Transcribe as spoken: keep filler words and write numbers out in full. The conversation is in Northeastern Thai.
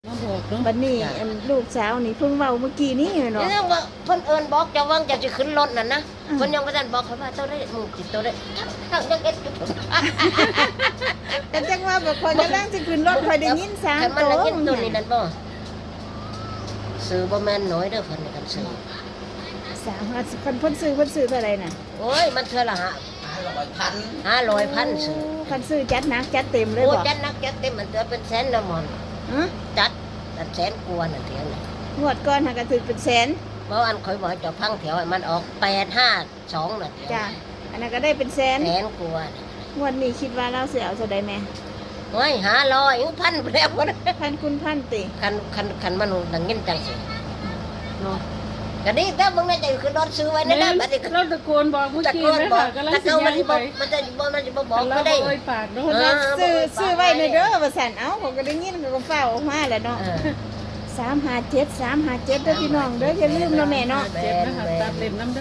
มาบอกเนาะ บัดนี้ จ้ะ อันลูกสาวนี่เพิ่งเว้าเมื่อกี้นี้เนาะ นี่ยังว่าเพิ่นเอิ้นบอกเจ้าวังเจ้าสิขึ้นรถนั่นนะ อืม เพิ่นยังบ่ทันบอกเขาว่าเจ้าได้หมู่สิโตได้ทั้งยังเอ็ดอยู่ แต่จังว่าบอกข่อยกำลังสิขึ้นรถข่อยได้ยินสาม คันมัน ตัว ได้ยินตัวนี้นั่นบ่ซื้อบ่แม่นน้อยเด้อเพิ่นนี่กันซื้อ สามห้าสิบคันเพิ่นซื้อเพิ่นซื้อเท่าไหร่น่ะ โอ้ยมันเทื่อละห้า ห้าร้อยพัน ห้าร้อยพันซื้อ คันซื้อจัดหนักจัดเต็มเลย โอ้ บ่ จัดหนักจัดเต็มมันเทื่อเป็นแสนนะหมอน ฮะ จัดอันแสนกว่านั่นเทื่อน่ะ งวดก่อนหากระถือเป็นแสน เพราะอันข่อยบอกเจ้าพังแถวให้มันออกแปดห้าสองนั่นเทื่อ จ้ะอันนั้นก็ได้เป็นแสน แสนกว่า งวดนี้คิดว่าเราสิเอาเท่าใดแม่ โอ้ยห้าร้อยพันไปแล้วพุ่น พันคุณพันติ คันคันคันมันดังเงินจังสิ เนาะ ก็ดีแต่มึงน่าจะขึ้นรถซื้อไว้นั่นแหละบัดนี้ก็ เราตะโกนบอกเมื่อ ตะ กี้ โกน นะ บอก คะกำลัง ตะ สิ โกนมัน ย่าง สิ ไป บ่มันจะบ่มันจะบ่บอก เรา ก็ได้ บ่เอ่ยปากเนาะ เออ ซื้อซื้อไว้ในเด้อว่าซั่นเอ้าเขาก็ได้ยินเขาก็ฟ้าวออกมาแหละเนาะ เออ สามห้าเจ็ด สามห้าเจ็ดเด้อพี่น้องเด้ออย่าลืมเนาะแม่เนาะ เจ็ดนะคะตัดเล่นน้ำเด้